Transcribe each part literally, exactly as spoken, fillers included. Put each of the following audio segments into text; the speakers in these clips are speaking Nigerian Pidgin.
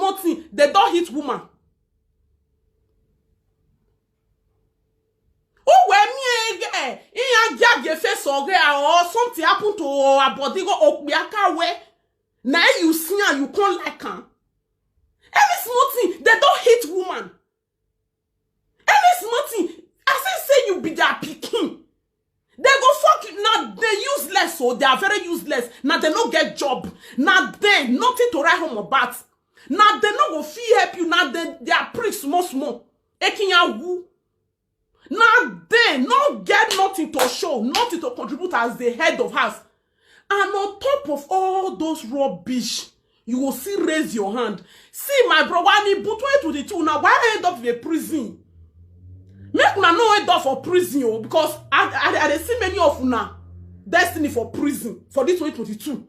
Nothing, they don't hit woman. Who were me again? In a get face or something happened to her body go up. Now you see and you can't like her. Any small thing, they don't hit woman. Any small thing, I say say you be their pikin. They go fuck you. Now they useless, so they are very useless. Now they no get job. Now they nothing to write home about. Now they no go feel help you. Now they, they are pretty small, small. Ekinyawu. Now they no get nothing to show, nothing to contribute as the head of house. And on top of all those rubbish, you will see raise your hand. See, my bro, why me boot twenty twenty-two now? Why I end up in a prison? Make una no end up for prison, oh, because I, I, I dey see many of una destiny for prison for this twenty twenty-two.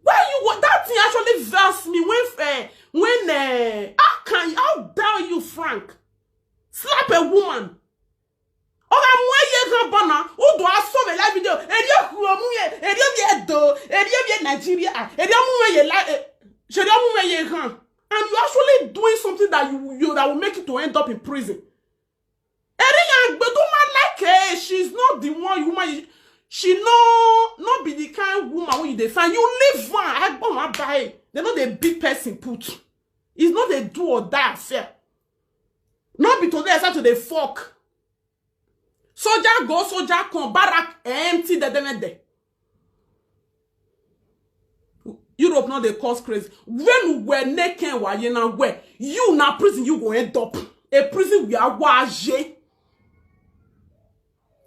Why you wa- that thing actually vex me when uh, when uh, how can how dare you, Frank, slap a woman? Oga mwe ye gan bana, udo aso me live video. Eri okuo mu ye, eri obi edo, eri obi Nigeria, eri omu me ye la, eri omu me ye gan. And you actually doing something that you, you that will make you to end up in prison. Eri ya gbedo ma like eh, she's not the one woman. She no no be the kind woman when you dey find. You leave one. I go my buy. They know they big person put. It's not a do or die affair. Not be today I start to dey fuck. Soldier go, soldier come, barrack empty, de de de. Europe no dey cause crazy. When we were naked, why you now where? You now prison, you go end up. A prison we are waje.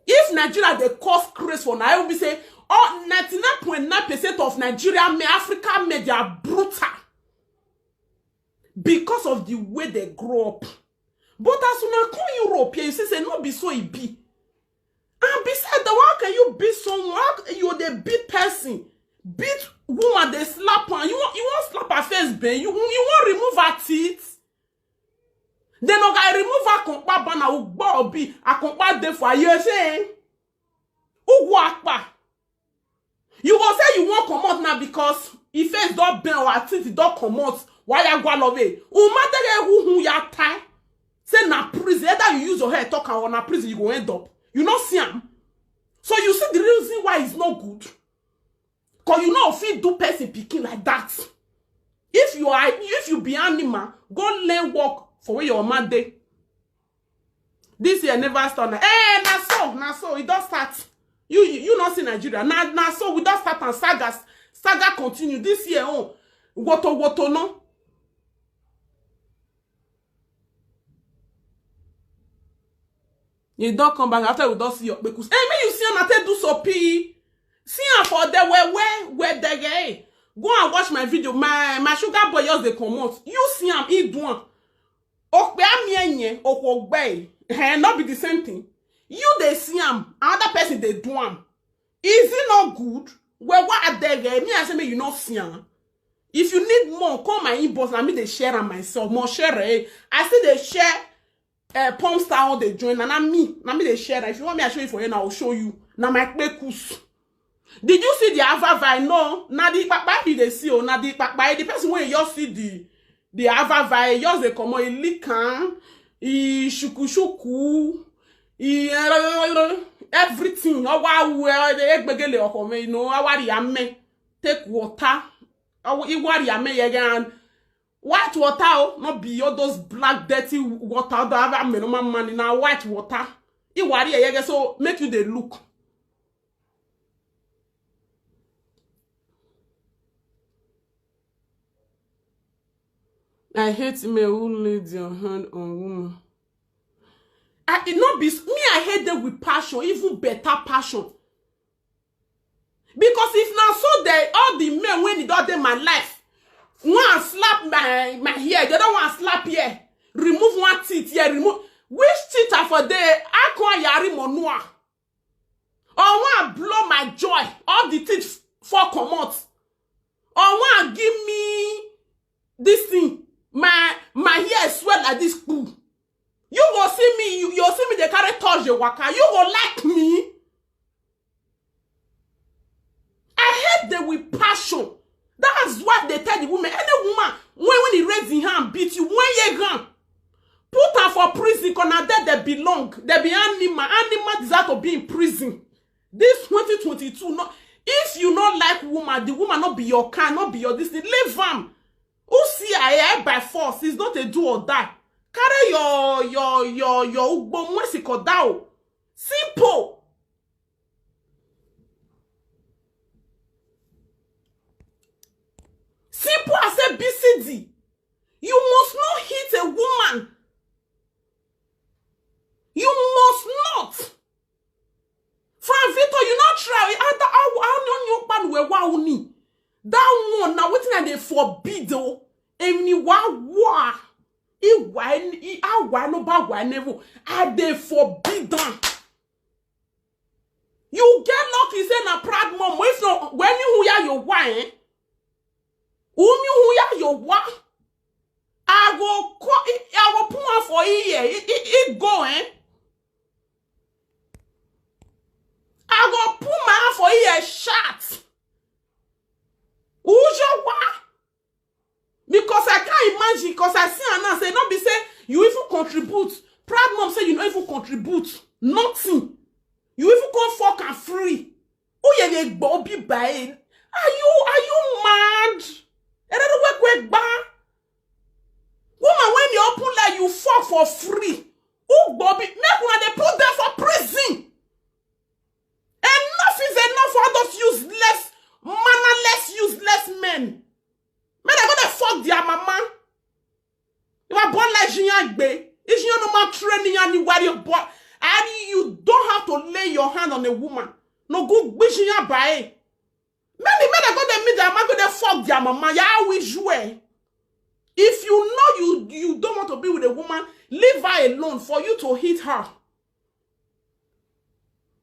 If Nigeria dey cause craze for now, I will be say oh, ninety-nine point nine percent of Nigeria men, African men, they are brutal because of the way they grow up. But as una come Europe here, you see say no be so e be. And beside that, how can you beat someone? How can you dey beat person? Beat woman, they slap her. You want you want slap her face, ben? You you want remove her teeth? Then oga remove her kompa bana ugbo obi akompa dey for aye say ugwo apa. You go say you wan comot now because e face don bend or her teeth don comot. Why ya gwa love? Umadere hu hu ya tie. Say na prison. Either you use your head talk am or na prison you go end up. You no see am. So you see the reason why it's not good. Cause you no fit do person pikin like that. If you are if you be animal, go learn work for where your mama dey. This year never start. Eh, na so, na so e don start. You you, you no see Nigeria. Na na so we don start and saga saga continue this year. Oh, woto woto no. You don come back after we don see your kpekus. Hey, make you see am na take do so pee. See am for there where where where there eh. Go and watch my video. My my sugar boy just dey comot. You see am, he do am. Okpe ami enye, okwo gbe. Eh, no be the same thing. You dey see am, another person dey do am. Is it not good? Well, what are there? Me I say make you not see am. If you need more, call my inbox. Na me dey share am myself. More share eh. I still dey share uh, Palm Star all dey join. Na na me, na me dey share am. If you want me, I show you for here now. I'll show you. Na my kpekus. Did you see the avavai? No, na the papa you dey see. Oh, na the papa. The person when you just see the the avavai, just dey comot. E lick am, e shuku shuku, e everything. Owa wu eh, the egbegele oko me. You know, awari ame. Take water. Awo iwari ame yege and white water. Oh, not be all those black dirty water that have amenoma money. Now white water. Iwari yege so make you dey look. I hate men who laid their hand on woman. I e no be s- me. I hate them with passion, even better passion. Because if na so they all the men when e don dey my life, one slap my my hair, the other one slap here, remove one teeth here, remove which teeth I for dey? Akon yari monua. Or one blow my joy, all the teeth fall comot. Or one give me this thing, my my hair swell like this poo. You go see me, you you see me dey carry touch the waka. You go like me? I hate them with passion. That Egan, put am for prison, 'cause na there they belong. They be animal. Animal deserve to be in prison. This twenty twenty-two, no, if you no like woman, the woman not be your kind, not be your this thing, leave am. Who see I by force is not a do or die. Carry your your your your ugbo mwesi kodao. Simple. Simple as A B C D. You must not hit a woman. You must not. Frank Victor, you not try. Ada awu awu ni okpan we wa uni. That one na wetin I dey forbid o. Emi wa wa. I wa ni I awa no ba wa never. I dey forbid am. You get lucky say na proud mom. If no, when you who ya your wine, whom you who ya your wa, I go call, I go put one for here. It, it, it go, eh? I go put my hand for here, shot. Who's your wa? Because I can't imagine, because I see her now say, not be say you even contribute. Proud mom say you not even contribute. Nothing. You even come fuck and free. Who you dey go be by? Are you are you mad? Erere we kwe gba. Woman, when you open like you fuck for free. Who go be make una dey put them for prison. Enough is enough for all those useless, mannerless, useless men. Men are gonna fuck their mama. You are born like Jinyagbe. If you no man training and you worry about, and you don't have to lay your hand on a woman. No good vision by. Many men are gonna meet their man, gonna fuck their mama. Yeah, we swear. If you know you you don't want to be with a woman, leave her alone for you to hit her.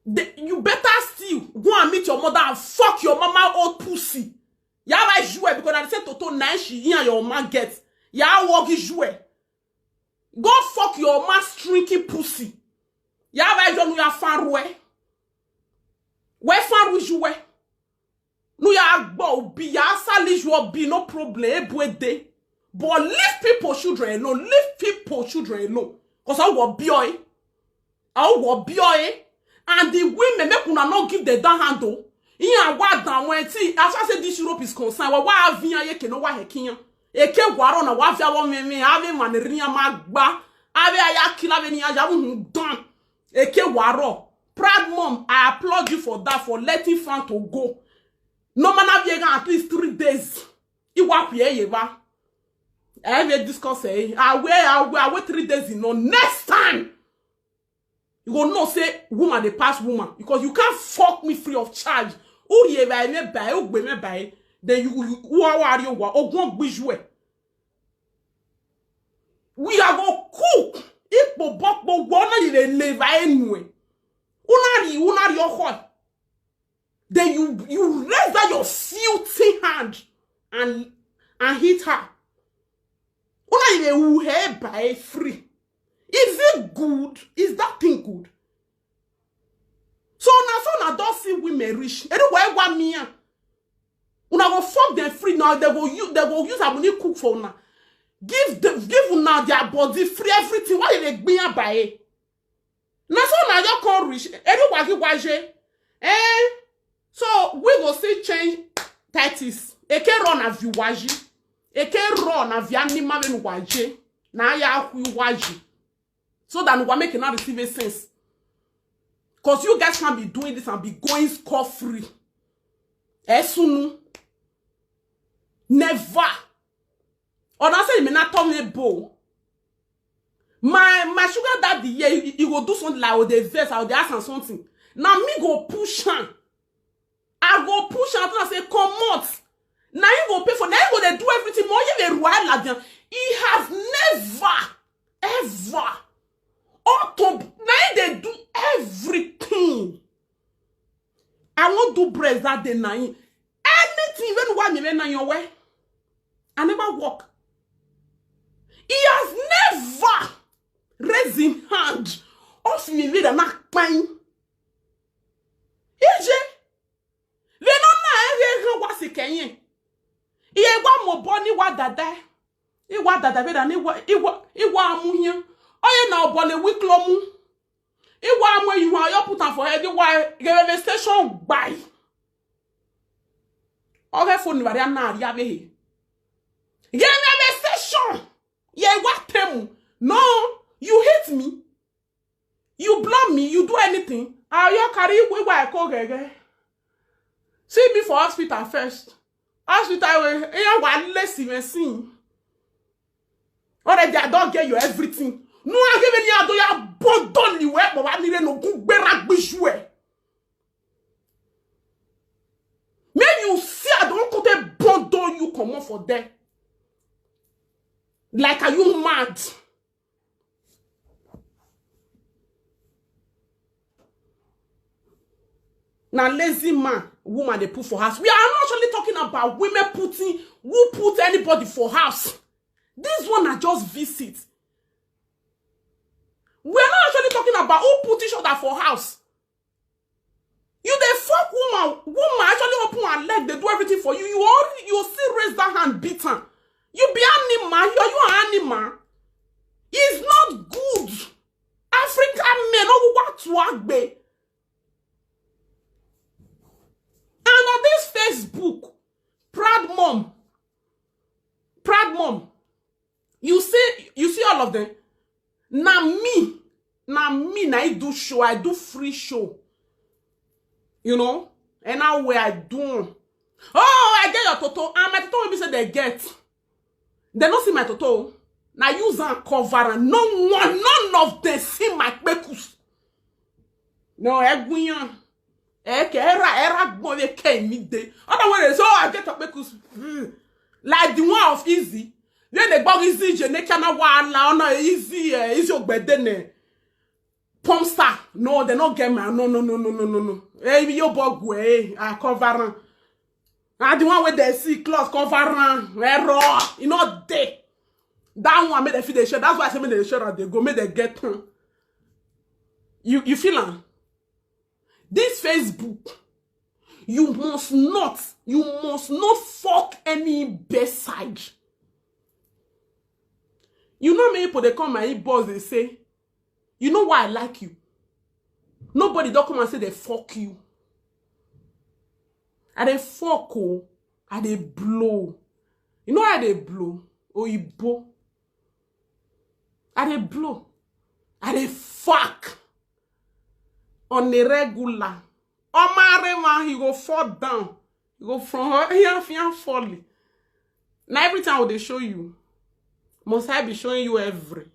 The- you better still go and meet your mother and fuck your mama old pussy. Yàrá ìṣú ẹ̀ because I say Toto nine she and your man get. Yàrá wọ́ọ̀gì ìṣú ẹ̀. Go fuck your man stinking pussy. Yàrá ìjọ nu ya faru ẹ̀. Wẹ́ faru ìṣú ẹ̀. Nu ya gbọ́ òbí ya sálí ìṣú ọ̀bí no problem ebu ede. But leave people children alone. Leave people children alone. Because I will be oi. I will be oi. And the women make una not give the down handle. Iyan wa dan when ti as far as this Europe is concerned, wa wa avian ye ke no wa hekiyan. Eke waro na wa via wo me me ave manerian magba. Ave aya kila ve ni aja mu dan. Eke waro. Proud mom, I applaud you for that, for letting Frank to go. No man have at least three days. Iwa kuye ye ba. I will discuss eh. I wait, I wait, I wait three days. You know, next time you go know say woman dey pass woman because you can't fuck me free of charge. Uriye by me by, ugbe me by. Then you you who are you wa ogun gbiju e. We are go cook. Ipo bokpo wo na you dey live enu e. Una ri una ri oko. Then you you raise that your filthy hand and and hit her. Una you dey who her by free. Is it good? Is that thing good? So now so now don't see women rich. Anyway, one million. Una go fuck them free now. They go use they go use her money cook for una. Give them give una their body free everything. Why they be by? Now so now you come rich. Anyway, waje. Eh? So we go see change tactics. Eke run a viwaji. Eke run a vianima waje. Na ya waji. So that we make it not receive a sense. Because you guys can't be doing this and be going scot free. Esunu. Never. Or I say you may not tell me bo. My my sugar daddy, yeah, you, you go do something like oh, they vex, or they ask am something. Now me go push am. I go push am and say, come out. Now you go pay for now you go they do everything. More you dey rely like them. He has never, ever, all to now they do everything. I won't do breast that day now. Anything when one me when your way. I never walk. He has never raised him hand off me with a knock pine. Ije, we no na ere kan wa si keyin. Iye wa mo bo ni wa dada. Iwa dada be da ni iwa iwa iwa amu here. Oye na obole wiklomu. Iwa amu you want you put am for head. Iwa geveve station gbai. Okay, phone ni bari ana ari abehe. Geveve station. Ye wa temu. No, you hit me. You blow me, you do anything. Ayo carry iwa eko gege. See me for hospital first. Hospital we eya wa lesi me sin. Already I don't get you everything. No, I give any ado ya bodon ni we but wa mi re no gun gbera gbiju e. Make you see I don't go take bundle you comot for there. Like are you mad? Na lazy man woman dey put for house. We are not actually talking about women putting who put anybody for house. This one na just visit. We are not actually talking about who put each other for house. You dey fuck woman, woman actually open her leg, dey do everything for you. You already you still raise that hand beat am. You be animal, you are you an animal. It's not good. African men no want to agbe. And on this Facebook, proud mom, proud mom, you see, you see all of them. Na me, na me, na I do show, I do free show. You know, and now where I do. Oh, I get your toto, and my toto will be said they get. They don't see my toto. Now use and cover and no one, none of them see my pekus. No, Eguyan. Eke era era gbon we ke mi de. Other one is oh I get a pekus. Like the one of easy. Then they bog easy je ne kana wa la ona easy eh, easy ogbede ne. Pump star. No, they not get my no no no no no no no. Hey, you bog we I cover am. And the one with the see cloth cover am. Error. You know they. That one make them feel the share. That's why I say make them share and they go make them get am. You you feel am? This Facebook, you must not, you must not fuck any bedside. You know many people they come my inbox they say, you know why I like you? Nobody don't come and say they fuck you. I dey fuck oh, I dey blow. You know how I dey blow? Oyibo. I dey blow. I dey fuck on the regular. Omare man, he go fall down. He go from here, here falling. Now every time they show you, must I be showing you every?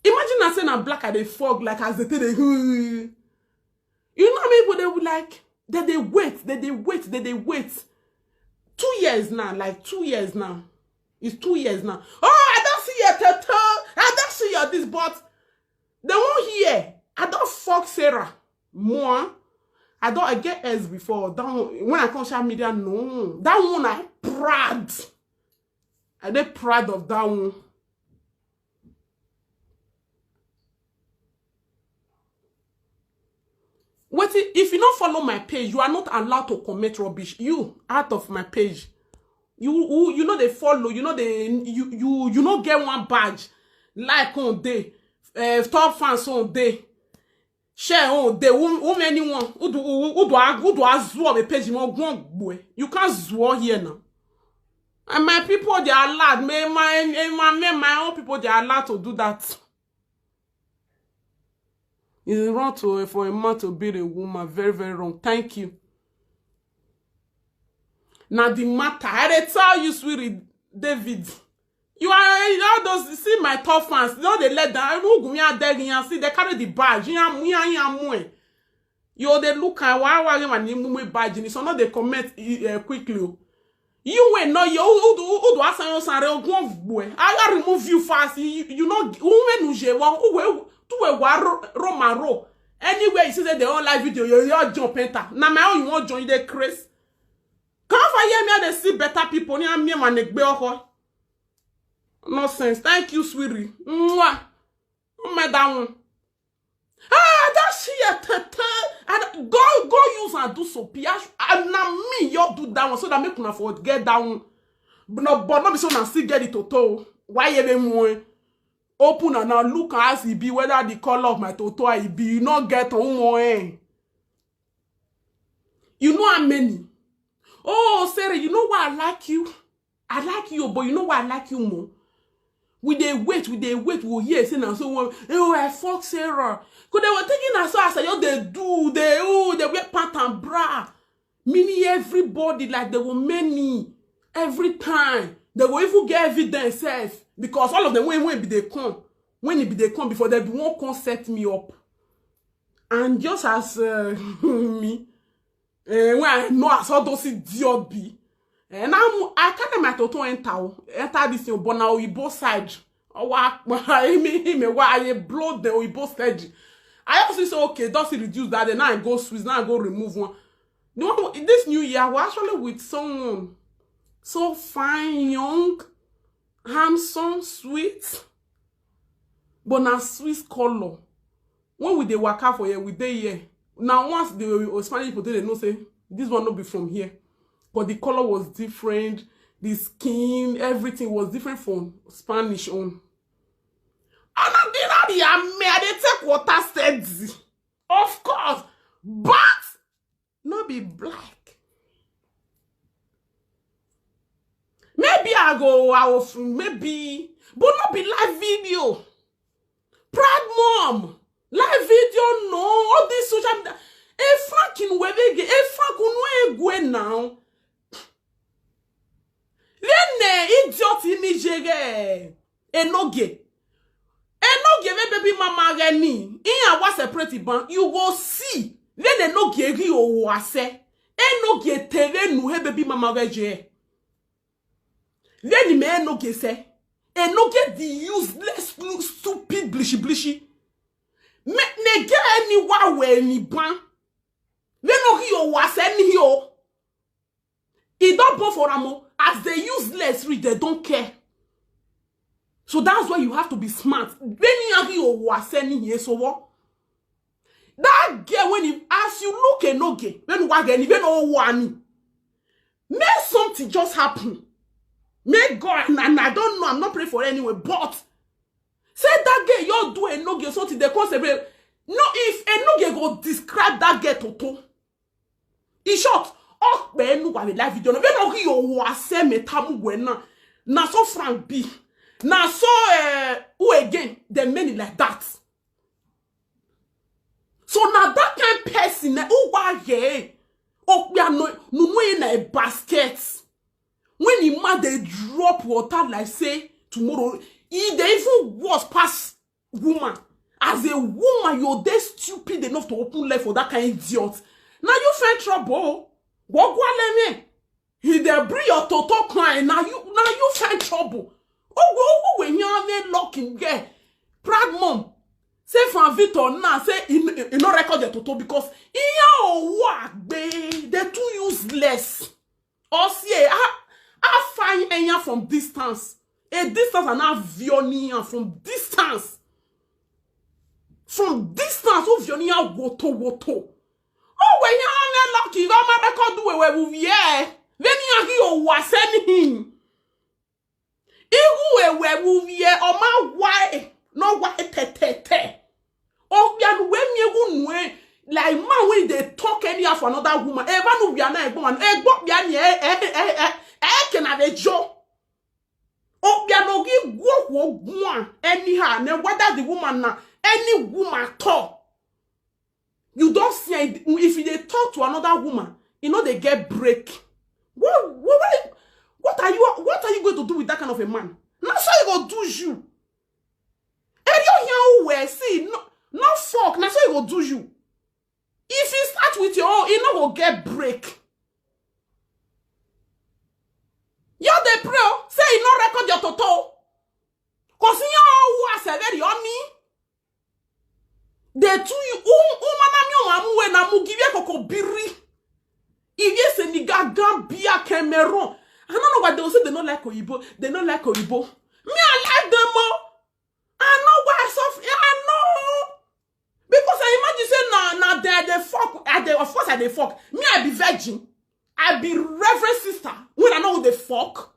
Imagine I say na black I dey fuck like as they take the. You know how many people they would like that they wait, that they wait, that they wait. Two years now, like two years now. It's two years now. Oh, I don't see your toto. I don't see your this, but they won't hear. I don't fuck Sarah more. I don't I get S before. That one, when I come social media, no. That one I proud. I dey proud of that one. What if, if you don't follow my page, you are not allowed to comment rubbish. You out of my page. You you, you know they follow, you know they you you you not get one badge. Like on day, uh, top fans on day. Share on day. Who, who many one? Who do who, who do I who do I zuo the page more gwon boy? You can't zuo here now. And my people they are allowed. May my and my may my own people they are allowed to do that. It's wrong to for a man to beat a woman. Very, very wrong. Thank you. Now the matter. I dey tell you, sweetie David. You are you know those see my top fans. You know they let down. Who go me and see they carry the badge. You are you are you are you dey look at why why you are mumu badge. So not they comment uh, quickly. You wait no you who do who do asan sare ogun of boy. I remove you fast. You, you know who when you je who who do we war Roma ro. Anywhere you see that they all live video, you you jump enter. Now my own you want join the craze. Come for here me they see better people. Ni me man egbe oko. Nonsense. Thank you, sweetie. Mwah. Oh my down. Ah, that she a tete. And go go use and do so piash. And na me you do that one so that make una forget that one. But no, but no be so na still get the toto. Why you be more? Open and now look as e be, whether the color of my toto e be, you no get on more. You know how many? Oh, Sarah, you know why I like you? I like you, but you know why I like you more? We dey wait, we dey wait, we hear say na so one. Oh, I fuck Sarah. Cause they were thinking na so as I just dey do, they, oh, they wear pant and bra. Meaning everybody, like, they were many. Every time they go even get evidence sef, because all of them when, when be they come, when e be they come before, they be won't come set me up. And just as, uh, me, eh, when I know as all those idiot be, and I'm, I carry my toto enter o, enter this thing, but now Oyibo side. Oh, wa, me, me, why I blow the Oyibo side? I also say, okay, does it reduce that? Then I go Swiss, now I go remove one. The one, this new year, we're actually with someone so fine, young, handsome, sweet, but na Swiss color. When we dey waka for here, we dey here. Now once the Spanish people, they know say this one no be from here, but the color was different, the skin, everything was different from Spanish own. And I did not, I may I dey take water steady, of course, but no be black. Maybe I go, I will, maybe, but not be live video. Proud mom, live video, no. All this social media. A fucking webege, a fucking no egwe now. Then idiot in Nigeria. Enoge. Enoge ve baby mama gani. In a wa separate ban. You go see. Then Enoge ri o wa se. Enoge tere nu he baby mama ve je. Then me Enoge se. Enoge the useless, stupid, blishy, blishy. Me, ne get any wa we ni ban. Then no ri o wa se ni o. E don born for am o. As they useless reach, they don't care. So that's why you have to be smart. When you are here, what sending here, so what? That girl, when he, as you look Enoge, when you are getting, when oh one, may something just happen. May God, and, and I don't know, I'm not praying for anyone, but say that girl, you do Enoge something, they come say, no, if Enoge go describe that girl toto, in short, oh, but no, I will live video. No, we no ri o wa se me tamu we na. Na so Frank B. Na so, eh, who again? The many like that. So now that kind person, eh, who wa ye? Oh, we are no, no, no, in a basket. When he mad, they drop water like say tomorrow. He they even worse pass woman. As a woman, you're dey stupid enough to open life for that kind idiot. Now you find trouble. What go let me? He dey bring your toto crying. Now you, now you find trouble. Oh, go, oh, go, when you are there locking there. Proud mom. Say from Victor now, say he, he no record the toto because he, oh, what, they too useless. Or see, I, I find enya from distance. A distance and I vionian from distance. From distance, oh vionian woto woto. Oh, when you are lucky, you are my record do away with, yeah. Then you are here, was anything. Ihu ewe wuwie, ọma why, no why te te te. Obianu we mi ewu nue, like man when they talk anyhow for another woman. Eva no we are not egbo man. Egbo bia ni e e e e e ke na de jo. Obianu gi gwo gwo gwa anyhow. Ne whether the woman na any woman at all. You don't see it. If you dey talk to another woman, you know they get break. What, what, what, what are you, what are you going to do with that kind of a man? Now so he go do you. And you hear who we see, no, no fuck. Now so he go do you. If he start with your own, he no go get break. You dey pray, oh, say he no record your toto. Cause you are who are very on me. The two you um umana mi o mamu we na mu give you koko biri. If you say ni gagan bia Cameroon. I don't know why they will say they don't like Oyibo. They don't like Oyibo. Me, I like them more. I know why I suffer. I know. Because I imagine say na, na they, they fuck. I dey, of course I dey fuck. Me, I be virgin. I be reverend sister. When I know who they fuck.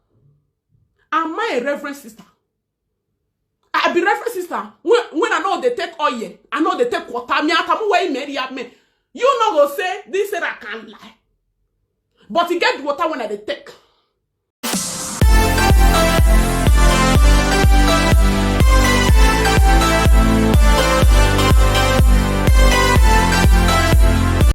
Am I a reverend sister? I be reverend sister. When, when I know they take oil, I know they take water. Me atamu wey meri me. You know go say this Sarah can lie. But you get the water when I dey take.